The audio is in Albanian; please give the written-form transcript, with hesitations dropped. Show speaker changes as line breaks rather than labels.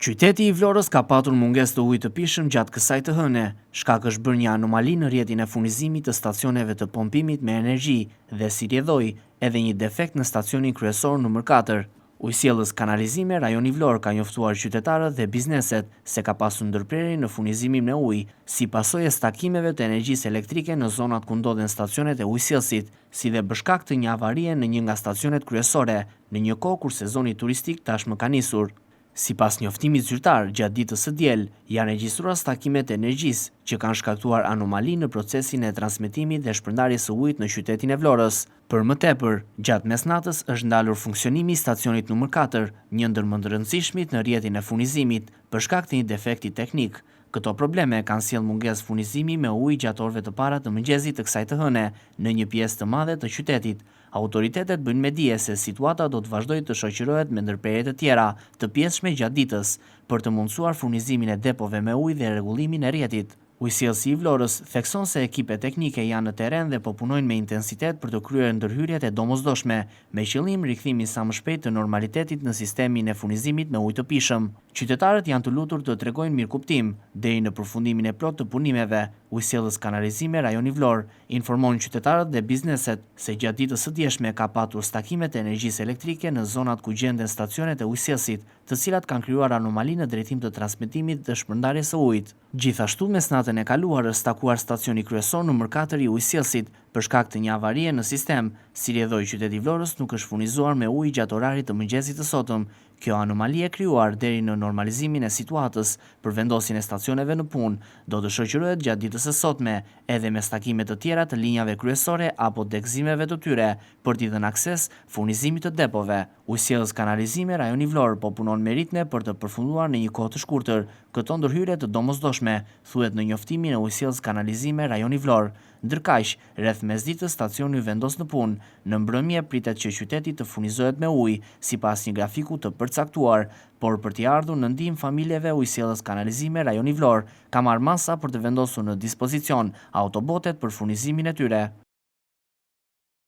Qyteti i Vlorës ka patur mungesë të ujit të pijshëm gjatë kësaj të hëne. Shkak është bërë një anomali në rrjetin e furnizimit të stacioneve të pompimit me energji dhe si rrjedhojë edhe një defekt në stacionin kryesor numër katër. Ujësjellës Kanalizime Rajoni Vlorë ka njoftuar qytetarët dhe bizneset se ka pasur ndërprerje në furnizimin me ujë, si pasojë e stakimeve të energjisë elektrike në zonat ku ndodhen stacionet e ujësjellësit, si dhe për shkak të një avarie në një nga stacionet kryesore, në një kohë kur sezoni turistik tashmë ka nisur. Sipas njoftimit zyrtar, gjatë ditës së diel, janë regjistruar stakime të energjisë, që kanë shkaktuar anomali në procesin e transmetimit dhe shpërndarjes së ujit në qytetin e Vlorës. Për më tepër, gjatë mesnatës është ndalur funksionimi i stacionit numër katër, një ndër më të rëndësishmit në rrjetin e furnizimit, për shkak të një defekti teknik. Këto probleme kanë sjellë mungesë furnizimi me ujë gjatë orëve të para të mëngjesit të kësaj të hëne, në një pjesë të madhe të qytetit. Autoritetet bëjnë me dije se situata do të vazhdojë të shoqërohet me ndërprerje të tjera të pjesshme gjatë ditës, për të mundësuar furnizimin e depove me ujë dhe rregullimin e rrjetit. Ujësjellësi i Vlorës thekson se ekipet teknike janë në terren dhe po punojnë me intensitet për të kryer ndërhyrjet e domosdoshme, me qëllim rikthimin sa më shpejt të normalitetit në sistemin e furnizimit me ujë të pijshëm. Qytetarët janë të lutur të tregojnë mirëkuptim, deri në përfundimin e plotë të punimeve. Ujësjellës Kanalizime Rajoni Vlorë informon qytetarët dhe bizneset se gjatë ditës së djeshme ka patur stakime të energjisë elektrike në zonat ku gjenden stacionet e ujësjellësit, të cilat kanë krijuar anomali në drejtim të transmetimit dhe shpërndarjes së ujit. Gjithashtu, mesnatën e kaluar është stakuar stacioni kryesor numër katër i ujësjellësit, për shkak të një avarie në sistem. Si rrjedhojë qyteti i Vlorës nuk është furnizuar me ujë gjatë orarit të mëngjesit të sotëm. Kjo anomali e krijuar deri në normalizimin e situatës për vendosjen e stacioneve në punë, do të shoqërohet gjatë ditës së sotme edhe me stakime të tjera të linjave kryesore apo degëzimeve të tyre për t'i dhënë akses furnizimit të depove. Ujësjellës Kanalizime Rajoni Vlorë po punon me ritme për të përfunduar në një kohë të shkurtër këto ndërhyrje të domosdoshme, thuhet në njoftimin e Ujësjellës Kanalizime Rajoni Vlorë. Ndërkaq, rreth mesditës stacioni u vendos në punë. Në mbrëmje pritet që qyteti të furnizohet me ujë, sipas një grafiku të përcaktuar, por për t'i ardhur në ndihmë familjeve Ujësjellës Kanalizime Rajoni Vlorë ka marrë masa për të vendosur në dispozicion autobotet për furnizimin e tyre.